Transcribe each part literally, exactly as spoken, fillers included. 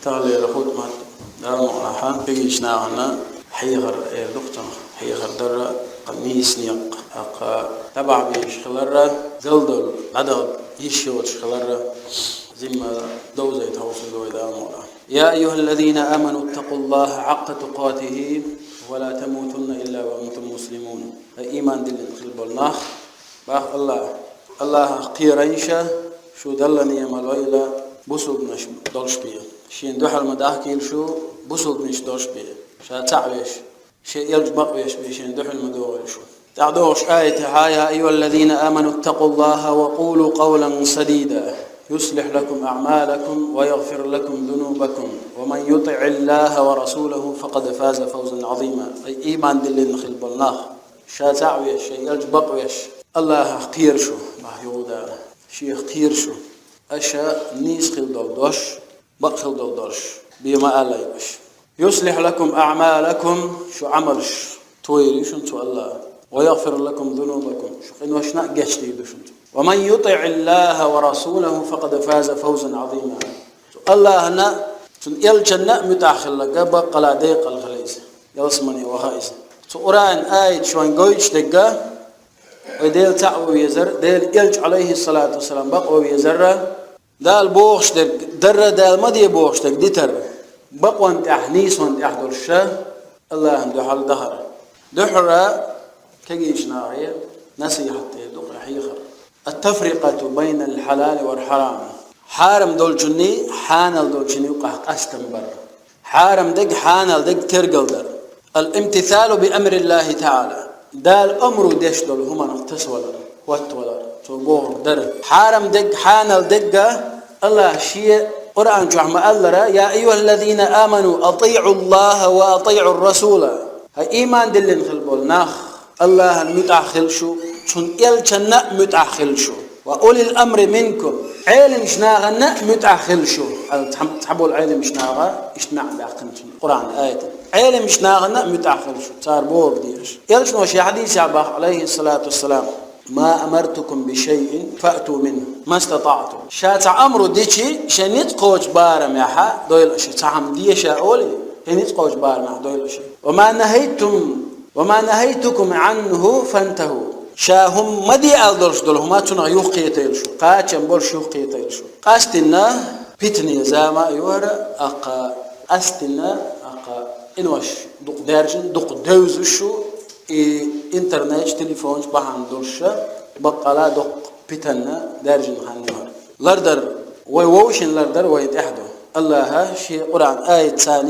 Тахлера хутмат Дала мукъ лахь, кегийчу нахана хьехар эр ду-кх цунах, хьехар дара, кху нийса некъ, кху тӀебахьа безаш хиларра, залдолу дӀадала йиш йоцуш хиларра, зимма довзийта хьовсур ду вай Дала мукъ лахь. يا أيها الذين آمنوا اتقوا الله حق تقاته ولا تموتن إلا وأنتم مسلمون. Ай, ийман диллина хилла болу нах, боху АллахӀа, АллахӀах кхерайша, шу Далла неӀмал вайла бусулбанаш долуш бен. Шена дуьхьал ма дахкийла шу бусулбанаш долуш бен, ша цхьаъ веш, шен элча бакъвеш бен шена дуьхьал ма догӀийла шу. ТӀаьхьа догӀучу аятехь: يا أيها الذين آمنوا اتقوا الله وقولوا قولا سديدا يصلح لكم أعمالكم ويغفر لكم ذنوبكم ومن يطع الله ورسوله فقد فاز فوزا عظيما. Ай, ийман диллина хилла болу нах, ша цхьаъ веш, шен элча бакъвеш, АллахӀах кхера шу, боху юха Дала, шех кхера шу, аша нийса хилла долу дош, бакъ хилла долу дош бен ма аллайша. يصلح لكم أعمالكم, шу Ӏамалш тойийла шуна цу АллахӀа. ويغفر لكم ذنوبكم, шу къиношна а гечдийр ду шуна цо. ومن يطع الله ورسوله فقد فاز فوزا عظيما. Цу АллахӀана, цуьнан элчанна а муьтӀахь хилларг баккъала декъала хила иза, ялсамане ваха иза. Цу Къуръанан аяташ вайн гойтуш дерг, вай Дела цхьаъ ван везар, Делан элча, Ӏалайхиссалату вассалам, бакъван везар, Дала бохуш дерг дарра, Дала ма де бохуш дерг дитар, бакъонан тӀехь, нийсонан тӀехь долуш ша АллахӀана дуьхьал дахар. Дуьххьара кегийчу нахе насихьат эр ду кху хьехар. التفرقة بين الحلال والحرام. Хьарам долчунний, хьанал долчунний юкъахь къастам бар. Хьарам дерг, хьанал дерг тергал дар. الامتثال بأمر الله تعالى. Дала омра деш долу хӀуманах тасавалар, хӀоттавалар, цо бохург дар. Хьарам дерг, хьанал дерг а АллахӀа шен Къуръан чохь ма-аллара: يا أيها الذين آمنوا أطيعوا الله وأطيعوا الرسول. ХӀай, ийман диллина хилла болу нах, АллахӀана муьтӀахь хила шу, цуьнан элчанна а муьтӀахь хила шу. وأولي الأمر منكم. Ӏеламчу нахана а муьтӀахь хила шу. Цхьа-, цхьаболу Ӏеламчу наха иштта маьӀна баьккхина цуьнан Къуръан аятан. Ӏеламчу нахана а муьтӀахь хила шу, цара бохург дезаш. Элчано шен хьадисехь боху, Ӏалайхиссалату вассалам: ما أمرتكم بشيء فأتوا منه ما استطعتم. Ша цхьа омра дичи, шайн ницкъ кхочу барамехь дойла аша, цхьа хӀума де ша олий, шайн ницкъ кхочу барамехь дойла аша. وما نهيتم وما نهيتكم عنه فانتهوا. Ша хӀума ма де аьлла долуш долу хӀума, цунах юхакхетийла шу, кхачам болуш юхакхетийла шу. Къаьстина питане зама а ю хӀара, аккха къаьстина, аккха къинош дукха даьржина, дукха девзаш шу, и интернеташ, телефонаш бахьана долуш ша, баккъала дукха питанна даьржина хан ю хӀара. Лардар, вай вовшийн лардар вайн тӀехь ду. АллахӀа шен Къуръан аятца а,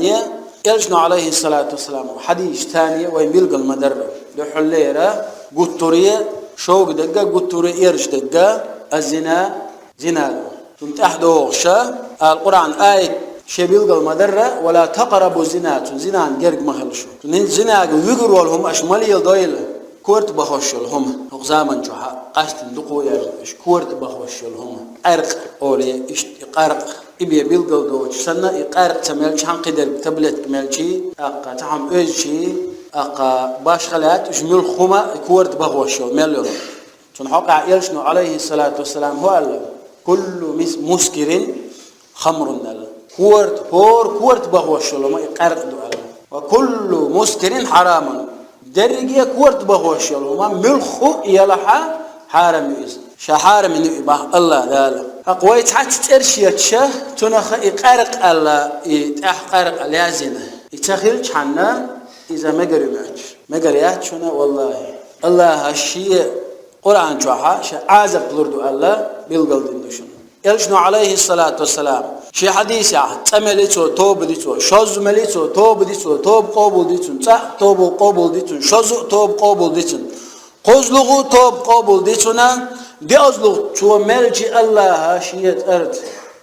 элчано, Ӏалайхиссалату вассалам, хьадисашца а вайн билгал ма-дарра. Дуьххьарлера гуттаре шога дерг а, гуттаре эрча дерг а, الزنا, зина ду. Цунна тӀаьхьа догӀуш ша, ала Къуръан аят шен билгал ма-дарра: ولا تقربوا الزنا, цу зинан герга ма хила шу. Цу зинага вуьгур волу хӀума аша ма леладойла. Корта бахош йолу хӀума. ХӀокху заман чохь а къаьстина дукха яьржина аша корта бахош йолу хӀума. Къаьркъа олий иштта, и къаьркъа. И бен билгал доцуш санна, и къаьркъа ца мелча, хьан кхидерг таблетка мелчий, аккха цхьа хӀума оьзчий, аккха башха лаьтта, уьш муьлхха хӀума, и корта бахош йолу мел йолу. Цунна хьокъехь элчано, Ӏалайхиссалату вассалам, хӀу аьлла: كل مس-, مسكر خمر аьлла. Корта, хӀора корта бахош йолу хӀума и къаьркъа ду аьлла. وكل مسكر حرام. Дерриге корта бахош йолу хӀума муьлхха а елахь а, хьарам ю иза. Ша хьарам йина ю и боху АллахӀ Дала. ХӀокху вай цхьацца цӀераш етташ, цунах и къаьркъа аьлла, и тӀехь къаьркъа лаьзна. И ца хилчхьана, иза мегар ю моьттуш. Мегар яц шуна, валлахӀи. АллахӀа шен Къуръан чохь а ша Ӏазап лур ду аьлла билгал дина ду шуна. Элчано, Ӏалайхиссалату вассалам, шен хьадисехь: цкъа мели цо, тоба ди цо, шозза мели цо, тоба ди цо, тоба къобал ди цунна, цкъа а тоба къобал ди цунна, шозза а тоба къобал ди цунна, кхозлагӀа а тоба къобал ди цунна, диъазлагӀа цо мелча АллахӀа шен цӀарца,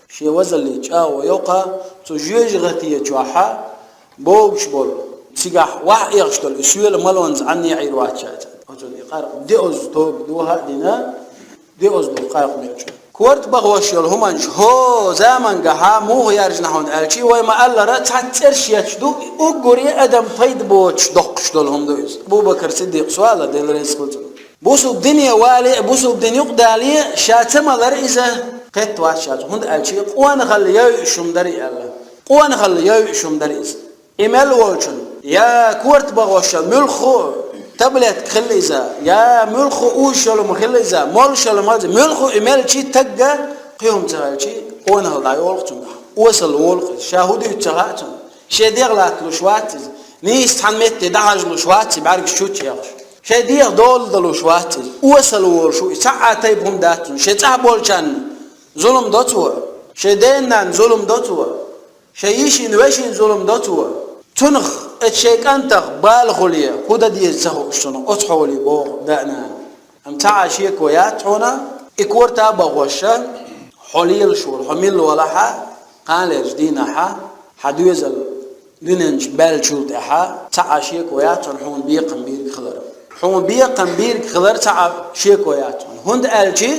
шен вазаллица чӀагӀо йо кху, цу жоьжахати чохь а богуш болу, цигахь ваха эгӀаш долу и соьла малонза Ӏанне Ӏийр вац ша цӀа. Оцунна и къаьркъа диъазза тоба доха а дина, диъазза долу къаьркъа мелча. Корта бахош йолу хӀуманаш хӀокху замангахь муха яьржина хьуна аьлча, вай ма-аллара, цхьацца цӀераш етташ ду, и уггаре адам пайда боцуш доккхуш долу хӀума ду иза. Абу-Бакр Сиддикъа, Дела реза хуьлда цунна. Бусулба дине вале а, бусулба дин юкъадале а, ша ца малар иза кхетта вац ша цунна, хӀунда аьлча и къонахалла йойуш хӀума дара и аьлла. Къонахалла йовзаш хӀума дара иза. И мел волчун, я корта багӀошал муьлхха а таблетка хилла иза, я муьлхха а узаш йола хӀума хилла иза, молаш йола хӀума хилла иза, муьлхха а и мелча, тагга кхин хӀума ца хилча, къонахалла дӀайолу-кх цуьнгахь. Осалла волу-кх иза, ша хӀун дуьйцу ца хаьа цунна. Шен дегӀ латталуш вац иза, нийса цхьана метте дӀахьажалуш вац иза, бӀаьргаш чу чӀехуш. Шен дегӀ доладалуш вац иза, осалла волуш ву иза, цхьа а тайпа хӀума дац цунна, шен цӀахь болчарна зулам до цо, шен ден-нанна зулам до цо, шен йишина, вешина зулам до цо. Цунах, оцу шен кӀантах бала хуьлий, хӀун дан деза ца хууш цунах, оцу хьоле богӀу да а, нана. Амма цхьа а шеко яц хьуна, и корта а бахош, хьо лелаш волу, хьо милла валахь а, кханалерчу дийнахь а, хьан доьзал дуьнен чу баьллачул тӀаьхьа, цхьа а шеко яц хьуна, хьуна бекхам бийриг хилар. Хьуна бекхам бийриг хилар цхьа а шеко яц хьуна. ХӀунда аьлча,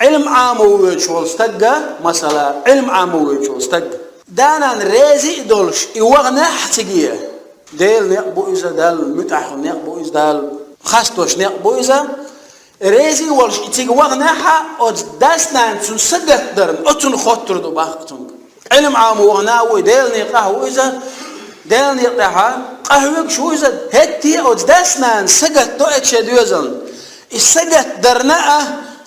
Ӏилма Ӏамо воьдуш волу стагга, масала, Ӏилма Ӏамо воьдуш волу стагга, да-нана реза а долуш, и ваханехь а цига, Делан некъ бу иза, Далла муьтӀахь некъ бу иза, Далла хестош некъ бу иза, реза а волуш, и цига ваханехь а, оцу дас-нанас цунна сагатдарна, оцунна хоттур ду боху цуьнга. Ӏилма Ӏамо вахана а ву и, Делан некъахь а ву иза, Делан некъа тӀехь а къахьоьгуш ву иза, хӀетте а оцу дас-нанас сагатдо оцу шен доьзална. И сагатдарна а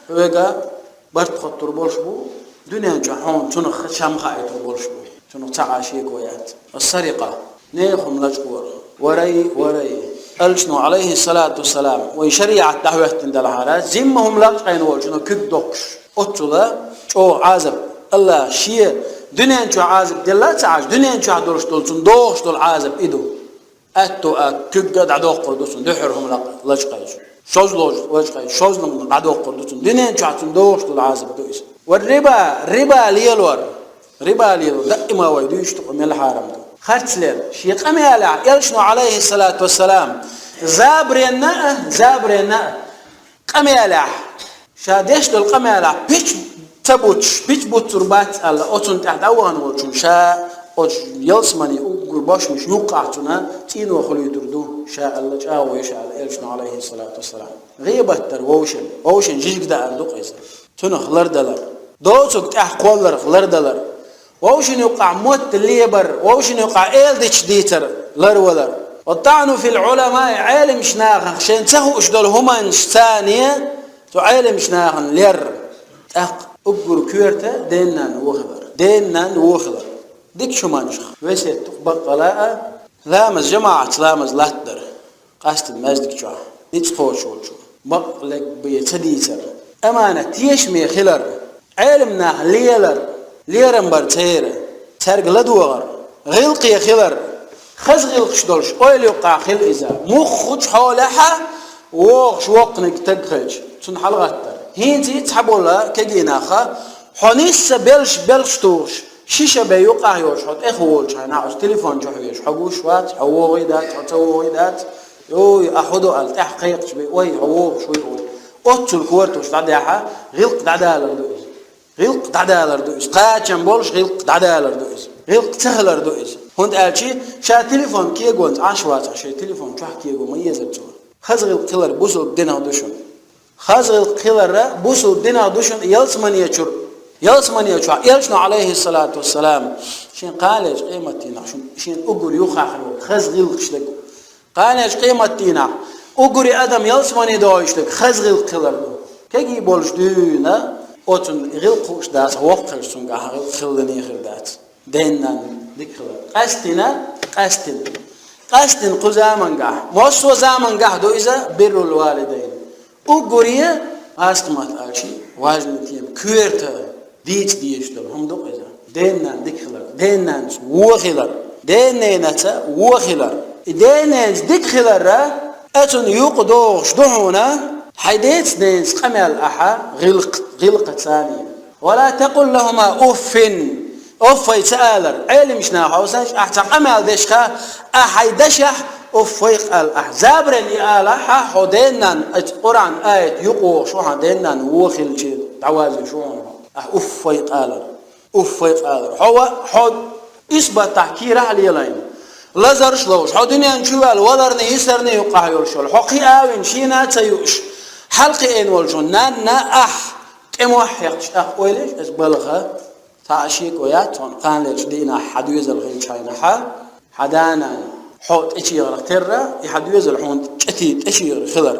хьоьга барт хоттур болуш бу, дуьнен чохь хьуна цунах чам хаийтур болуш бу. Цунах цхьа а шеко яц. Ас-сарикъа, нехан хӀума лачкъор. Варай, варай. Элчано, Ӏалайхиссалату вассалам, вайн шариӀат дӀахӀоьттина делахьара, зимма хӀума лачкъийна волчунах куьг доккхуш, оццула чӀогӀа Ӏазап. АллахӀа шен дуьнен чохь Ӏазап делла а ца Ӏаш, дуьнен чохь долуш долу, цунна догӀуш долу Ӏазап и ду. Аьтту а куьг а дӀадоккхур ду цунна, дуьххьара хӀума лакъ-, лачкъийча. ШозлагӀа лачкъийча, шозлагӀа дӀадоккхур ду цунна. Дуьнен чохь цунна догӀуш долу Ӏазап ду иза. Ва риба, риба лелор. Риба лелор. Даима вай дуьйцуш ду-кх мел хьарам ду. Харцлер. Шен къамелехь, Элчано, Ӏалайхиссалату вассалам, забаренна а, забаренна а. Къамелехь, ша деш долу къамелехь пич ца буттуш, пич буттур бац аьлла, оцунна тӀехь дӀавахана волчунна ша оцу ялсамане уггар бошмаш юккъахь цунна цӀийно хуьлуьйтур ду, ша аьлла, чӀагӀо йо ша аьлла Элчано, Ӏалайхиссалату вассалам. ГӀийбат дар вовшийн, вовшийн жижиг даар ду-кх иза. Цунах лардалар. Доцург тӀехь кхолларх лардалар. Вовшийн юккъахь мотт лебар, вовшийн юккъахь эладиташ дийцар ларвалар. Ва таӀну фил Ӏуламаи, Ӏеламчу нахах шайна ца хууш долу хӀуманаш царна, цу Ӏеламчу нахана лер. ТӀаккха уггар коьрта ден-нанна вон хилар. Ден-нанна вон хилар. Дикачу хӀуманашах весет ду-кх баккъала а, ламаз, жамаӀатца ламаз латтадар. Къаьстина маьждиг чохь ницкъ кхочуш волчо бакъ лерг бен ца дийцар. Аманат тешаме хилар, Ӏеламнах лелар, лерам бар церан, цаьрга ладогӀар, гӀиллакхе хилар, хаза гӀиллакхаш долуш, ойла юккъахь хила иза. Муххачу хьолехь а вогӀуш воккханиг стаг хилча, цунна хьалагӀаттар. ХӀинца цхьаболу кегий нах, хьо нисса белш, белш тухуш, шиша бен юккъахь йолуш, хьо тӀехволучу хьайна, хьо телефон чохь везаш, хьо гуш вац, хьо вогӀий дац, хьо ца вогӀий дац. Йой, ахь хӀун до аьлла, тӀаьхьа кхайкхаш бен, ой, хьо вогӀуш вуй, ой. Оццул кортош дӀадехьа, гӀиллакх дӀадалар ду иза. ГӀиллакх дӀадалар ду иза. Кхачам болуш гӀиллакх дӀадалар ду иза. ГӀиллакх ца хилар ду иза. ХӀунда аьлча ша телефон кегонца Ӏаш вацахь, шен телефон чохь кего ма езар цо. Хаза гӀиллакх хилар бусалба динах ду шуна. Хаза гӀиллакх хилар бусалба динах ду шуна ялсамане чуьра. Ялсамане чохь Элчано, Ӏалайхиссалату вассалам, шен кханалерчу къематдийнахь шуна, шена уггар юххехь хир волу хаза гӀиллакхаш дерг. Кханалерчу къематдийнахь уггаре адам ялсамане догӀуш дерг хаза гӀиллакх хилар ду. Кегий болуш дуьйна, оцунна гӀиллакх хууш дац, воккха хилча цуьнгахь гӀиллакх хилла хир дац. Ден-нанна дика хилар. Къаьстина, къаьстина. Къаьстина кху замангахь. Массо а замангахь ду иза биррул валидайн. Уггаре, гӀазкхи маттахь аьлча, важная тема, коьрта дийца дезаш долу хӀума ду-кх иза. Ден-нанна дика хилар. Ден-нанца вон хилар. Ден-ненаца вон хилар. И ден-ненаца дика хилар, оцунна юкъа догӀуш ду хьуна, хьайн деца-ненаца къамел ахь гӀиллакх-, гӀиллакхаца. Ва ла такъул лахума уффин. Уффай ца алар. Ӏеламчу наха хьовсийша, ахь цхьа къамел деш хилча, ахь хьайн дашехь уффай ала ахь. Забаренна и алахь хьо ден-нанна, оцу Къуръан аят юкъа вогӀуш ву хьан ден-нанна вон хилча, дӀавазийш ву хьуна хьо. Ахь уффай алар. Уффай алар. Хьо ва-, хьо исбатахь кийрахь а лелийна. Лазарш а ловш. Хьо дуьнен чу ваьлла валарний, йисарний юккъахь йолуш йолу. Хьо кхин а вина, шена а ца юуш, хьалакхиийна волчу нанна ахь тӀе мохь хьекхча, тӀаккха ойла еш, аса балха Цхьа а шеко яц хьуна, кханалерчу дийнахь хьан доьзал хилчхьайнахьа, хьан да-нана хьо тӀечегӀарх терра, и хьан доьзал хьуна чӀетий тӀечегӀар хилар.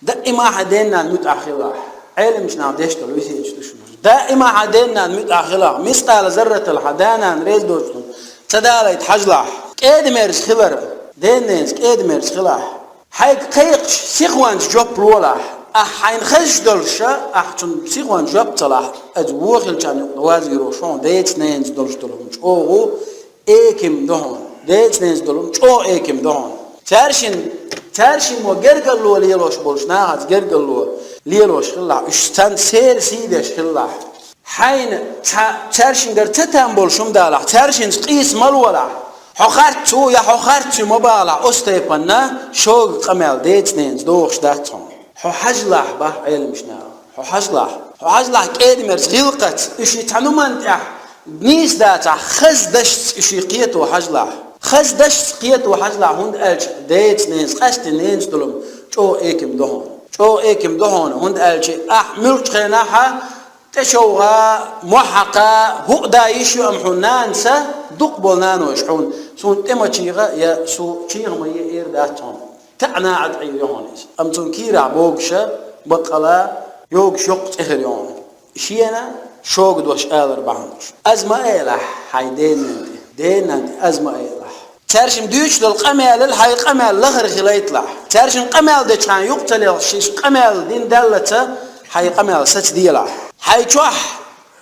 Даима хьан ден-нана муьтӀахь хилахь, Ӏеламчу наха деш долу весеташ ду шуна. Даима хьан ден-нана муьтӀахь хилахь, мискъала зарратал хьан да-нана реза доцург ца далийта хьажалахь, кӀеда-мерза хилар, ден-ненца кӀеда-мерза хилахь. Хьайга кхайкхаш, сихонца жоп лолахь. Ахь хьайна хезаш долуш, ахь цунна сихонца жоп ца лахь, иза вон хилчарна юкъа вазвийр ву хьуна, деца-ненаца долуш долу хӀума чӀогӀа экам ду хьуна. Деца-ненаца долу хӀума чӀогӀа экам ду хьуна. Цаьршин, цаьршиммо гергарло лелош болчу нахаца гергарло лелош хилалахь, уьш царна сера сий деш хилалахь. Хьайна цхьа цаьршингара ца там болуш хӀума далахь, цаьршинца къийса ма лолахь. Хьо харц ву я хьо харц ю ма балахь, оцу тайпанна шога къамел деца-ненаца дохуш дац хьуна. Хьо хьажалахь, бах Ӏеламчу наха. Хьо хьажалахь. Хьо хьажалахь кӀеда-мерза гӀиллакхаца, уьш и цхьана хӀуманна тӀехь нийса дацахь, хаза дашца уьш и кхето хьажалахь. Хаза дашца кхето хьажалахь, хӀунда аьлча деца-ненаца, къаьсттина ненаца долу хӀума чӀогӀа экам ду хьуна. ЧӀогӀа экам ду хьуна, хӀунда аьлча ахь муьлххачу хенахь а тӀечовгӀа, мохь хьакха, хӀуъа да йиш ю, амма хьуна нанас дукха болу наной хьуна, суна тӀе ма чийгӀа я со чийгӀа ма е эр дац хьуна. ТаӀана Ӏад Ӏийр ю хьуна иза. Амма цунна кийрахь богуша, баккъала йогуш йоккха цӀе хир ю хьуна. Шена шога дош алар бахьана долуш. Аз ма элахь хьайн ден-нанна тӀе, ден-нанна тӀе аз ма элахь. Цаьршимма дуьйцуш долу къамелал хьайн къамел лахара хилийталахь. Цаьршимма къамел дечхьана юкъа ца лелхаш, шаьш къамел дина даьллалц хьайн къамел сацаделахь. Хьайн чохь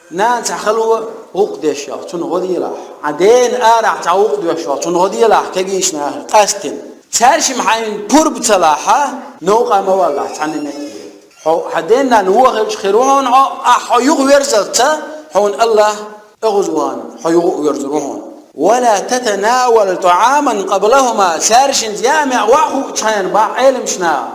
нана цхьа хало гӀуллакх деш йолу, цунна гӀо делахь. Хьан дена арахь цхьа гӀуллакх доьшуш йолу, цунна гӀо делахь, кегийчу нахе къаьсттина. Цаьршимма хьайна пурба ца лахь, новкъа ма валалахь цхьанна метте. Хьо хьан ден-нанна вон хилча хир ву хьуна хьо, ахь хьо юхаверзалц хьуна АллахӀ оьгӀазвахана хьо юха а верзур ву хьуна. «Ва ла татанавал тӀаӀаман къаблахӀума», цаьршинца яа-маьӀ охьахуучхьана, бах Ӏеламчу наха,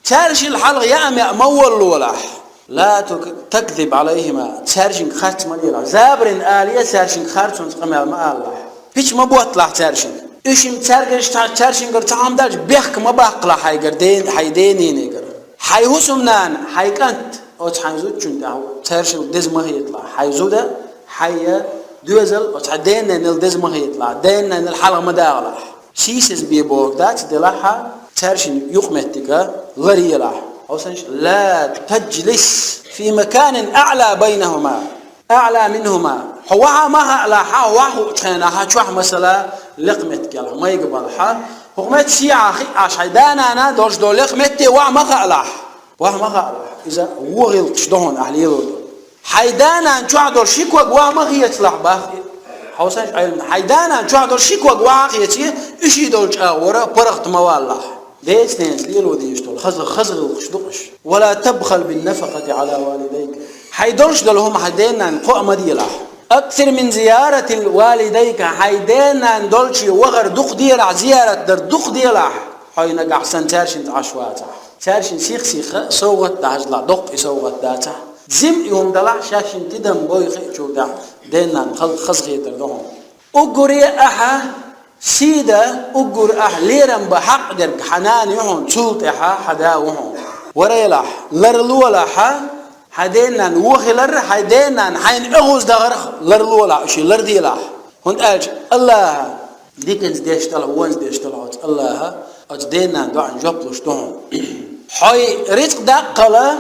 цаьршилла хьалха яа-маьӀ ма воллалахь. «Ла тук-, такзиб ӀалайхӀима», цаьршинга харц ма лелахь. Забарна алий, цаьршинга харцонца къамел ма алалахь. Пич ма ботталахь цаьршинга. Уьш-м цаьргара цхьа-, цаьршингара цхьа хӀума даьлча, бехк ма баккхалахь хьайгара, ден-, хьайн ден-ненегара. Хьайн хӀусамнана, хьайн кӀант, оцу хьайн зудчунна тӀехь цаьршилла деза ма хеталахь. Хьайн зуда, хьайн доьзал оцу хьайн ден-ненал деза ма хеталахь, ден-ненал хьалха ма дагӀалахь. Сийсаз бен бохург дац, делахь а, цаьршинна юкъаметтиг ларъелахь. Хьо санаш, «ла таджлис фи маканин аӀла байнахӀума». «АӀла минхӀума». Хьо охьа ма хаалахь, хьо охьахуучу хенахь чохь, масала, лекха меттиг ялахь, майга балахь. ХӀокху метта сехьа хиъна Ӏаш хьайн да-нана долуш долу лекха метте охьа ма хаалахь. Охьа ма хаалахь. Иза вон гӀиллакхаш ду хьуна ахь лелор долу. Хьайн да-нана чохь долу ши ког охьа ма хецалахь, бах. Хьо санаш, Ӏеламчу наха, хьайн да-нана чохь долу ши ког охьа а хеций, уьш долчу агӀора паргӀат ма валалахь. Деца-ненаца лело дезаш долу хаза, хаза гӀиллакхаш ду уьш. «Ва ла табхал бин нафакъати Ӏала валидайк». Хьайн долуш долу хӀума хьайн ден-нанна кхоа ма делахь. «Аксир мин зияратил валидайка», хьайн ден-нанна долчу вахар дукха делахь, зиярат дар дукха делахь, хьо нагахь санна цаьршинца Ӏаш вацахь. Цаьршинна сих-сиха совгӀат а дан хьажалахь, доккха и совгӀат дацахь. Зим и хӀума далахь, шаьшшинна тидам бой хиъчул тӀаьхьа ден-нанна хал-, хазахетар ду хьуна. Уггаре ахьа сий дан, уггар ахь лерам бан хьакъ дерг хьан нана ю хьуна, цул тӀаьхьа хьан да ву хьуна. Варелахь, ларлолахь, хьан ден-нанна вон хилар, хьайн ден-нанна хьайна оьгӀаздахарх ларлолахь, уьш ларделахь. ХӀунда аьлча АллахӀа диканца деш далахь, вонца деш далахь оцу АллахӀа, оцу ден-нанна доӀанна жоп луш ду хьуна. Хьой рицкъ даккхала,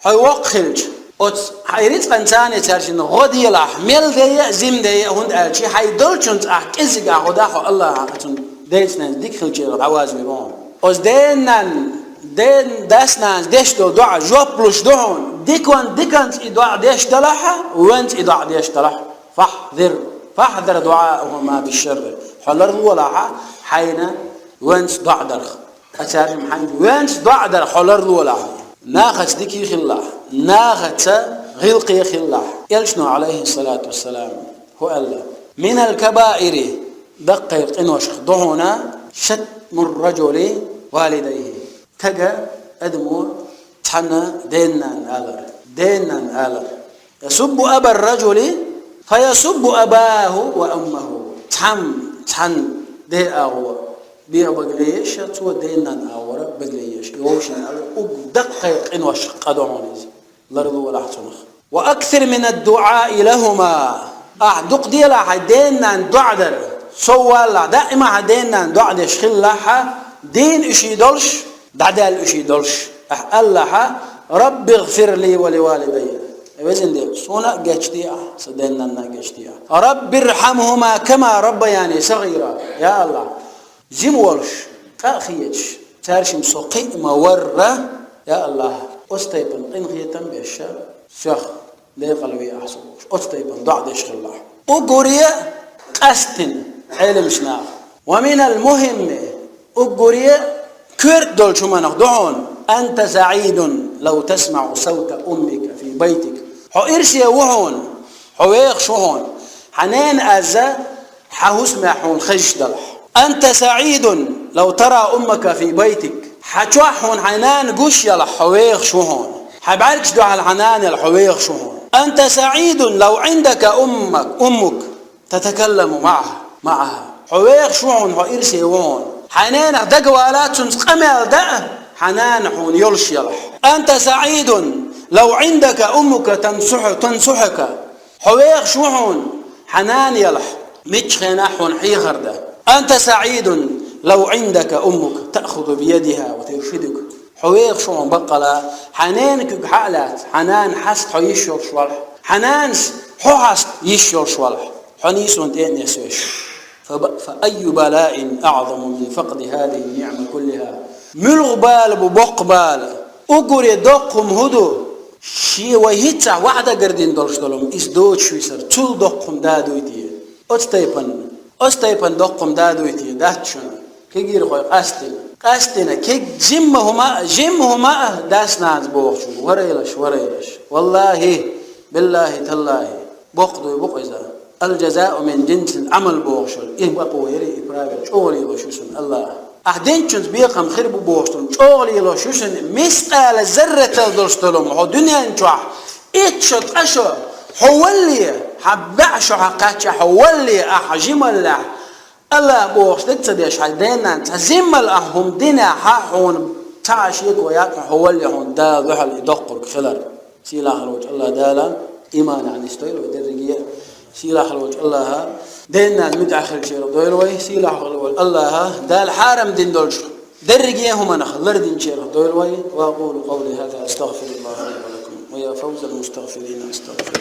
хьой воккха хилча, оцу хьайн рицкъанца цаьршинна гӀо делахь, мел де а, зим де а, хӀунда аьлча хьайн долчунца ахь кӀеззиг ахь гӀо дахь, хьо АллахӀа оцунна деца-ненаца дика хилча дӀавазвийр ву хьуна. Оцу ден-нанна, ден-, дас-нанас деш долу доӀа жоп луш ду хьуна. Диканна диканца и доӀа деш далахь, вонца и доӀа деш далахь. «Фахьзир, фахьзир дуӀаахӀума бишшарри». Хьо ларлолахь хьайна вонца доӀа дарх. Ткъа цаьршимма хьайна вонца доӀа дар хьо ларлолахь. Нахаца дика хилалахь, нахаца гӀиллакхе хилалахь. Элчано, Ӏалайхиссалату вассалам, хӀу аьлла: «Минал кабаири», даккхий къиношх ду хьуна, «шатмур раджули валидайхӀи», стага, адамо цхьанна ден-нанна алар, ден-нанна алар. «Ясуббу абар раджули, фа ясуббу абахӀу ва уммахӀу». Цхьамма цхьанна ден агӀо бегӀа бага леша, цо ден-нанна агӀора бага леша. И вовшийн ала уггар даккхий къиношх къа ду хьуна иза. Ларлолахь цунах. «Ва аксир минад дуӀаи лахӀума». Ахь дукха делахь хьайн ден-нанна доӀа дар. Со валлахь, даима хьан ден-нанна доӀа деш хилалахь, дийна уьш долуш, дӀадаьлла уьш долуш. Ахь алалахь: «Рабби гӀфир ли ва ли валидайя». Везан Дела, суна а гечде ахь, сан ден-нанна а гечде ахь. «Рабби рхьамхӀума кама раббаяни сагӀира». Я АллахӀ, жима волуш, къа а хеташ, цаьршимма со кхиъна ма варра, я АллахӀ, оцу тайпана къинхетам беш, сох декъалве ахь со бохуш, оцу тайпана доӀа деш хилалахь. Уггаре а къаьсттина, Ӏеламчу наха. Ва минал мухӀимми, уггаре а коьрта долчу хӀуманах ду хьуна: «Анта саӀидун лав тасмаӀу савта уммика фи байтик». Хьо ирсе ву хьуна, хьо вехаш ву хьуна, хьан ненан аз хьан хӀусамехь хьуна хезаш далахь. «Анта саӀидун лав тара уммака фи байтик». Хьан чохь хьуна хьайн нана гуш ялахь, хьо вехаш ву хьуна. Хьан бӀаьргаш дуьхьал хьан нана яла, хьо вехаш ву хьуна. «Анта саӀидун лав Ӏиндака уммак, уммук татакалламу маӀаха, маӀаха». Хьо вехаш ву хьуна, хьо ирсе ву хьуна. Хьайн ненах дагавала, цуьнца къамел дан хьан нана хьуна йолуш ялахь. «Анта саӀидун лав Ӏиндака уммука тансухьу-, тансухьука». Хьо вехаш ву хьуна, хьан нана ялахь, миччу хенахь хьуна хьехар дан. «Анта саӀидун лав Ӏиндака уммук таъхузу биядиха ва туршидук». Хьо вехаш ву хьуна баккъала, хьан ненан куьг хьа а лаьцна, хьан нана хьаста хьо йиш йолуш валахь, хьан нанас хьо хьаста йиш йолуш валахь, хьо нийсонан тӀе а несвеш. Фа ба-, фа айю балаин аӀзаму мин факъди хазихи ниӀма куллиха. Муьлха бала бу боккха бала? Уггаре доккха хӀума хӀун ду? Шен вай хӀинццехь ваӀда гардина долуш долу хӀума, иза доцуш висар, цул доккха хӀума да дуй те? Оцу тайпана, оцу тайпана доккха хӀума да дуй те, дац шуна? Кегийрхой къастина, къастина, кег-, жимма хӀума а, жимма хӀума а дас-нанас бохучун, варайлаш, варайлаш. Валлахи, биллахи, таллахи. Боккха дуй бу-кх иза. «Ал-жазау мин жинсил Ӏамал» бохуш, и бакъо яри, и правил чӀогӀа лелош ю шуна АллахӀа. Ахь динчунца бекхам хир бу бохуш, шуна чӀогӀа лелош ю шуна, мискъала зарратал долуш долу хӀума хьо дуьнен чохь, итт шо, ткъа шо, хьо валле, хьан баьӀ шо хьан кхаьчча хьо валле, ахь жималлехь, АллахӀа бохуш дерг ца деш, хьайн ден-нанна цхьа жиммал ахь хӀума динехь, хьуна цхьа а шеко яц, хьо валле хьуна Дала дуьхьал и доккхург хилар. Сийлахь волчу АллахӀ Дала иманехь нисдойла вай дерриге а. Сийлахь волчу АллахӀа ден-нана муьтӀахь хилчарах дойла вай. Сийлахь волчу АллахӀа Дала хьарам дина долчу дерриге а хӀуманах лардинчарах дойла вай. Ва акъулу къавли хаза, астагъфируллахӀа ли ва лакум. Ва я фавзал мустагъфирина, астагъфируллахӀ.